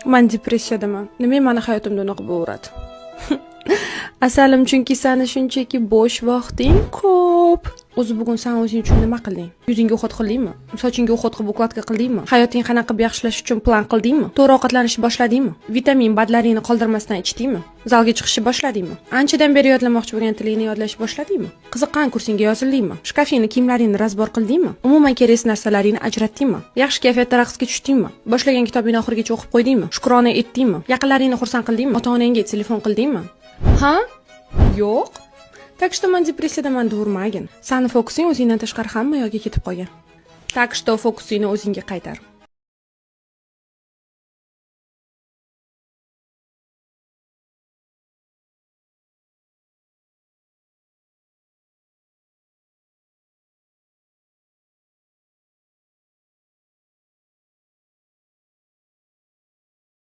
Man depressiyadaman. Nima mani hayotimda unaqa bo'laveradi? Asalim, chunki sani shunchaki bo'sh vaqting ko'p. O'zi bugun san o'zing uchun nima qilding? Yuzingga уход qildingmi? Sochingga уход qilib, укладка qildingmi? Hayoting qanaqa qilib yaxshilash uchun plan qildingmi? To'g'ri ovqatlanishni boshladingmi? Vitamin БАДlaringni qoldirmasdan ichdingmi? Zalga chiqishni boshladingmi? Anchadan beri yodlamoqchi bo'lgan tilingni yodlashni boshladingmi? Qiziqqan kursingga yozildingmi? Shkafingni, kiyimlaringni разбор qildingmi? Umuman keraksiz narsalaringni ajratdingmi? Yaxshi kayfiyatda raqsga tushdingmi? Boshlagan kitobingni oxirigacha o'qib qo'ydingmi? Shukrona etdingmi? Yaqinlaringni xursand qildingmi? Ota onangga telefon qildingmi? Ha? Yo'q. Так что man depressiyadaman devermagin. Sani fokusing o'zingdan tashqari hamma yoqqa ketib qolgan. Так что fokusingni o'zingga qaytar.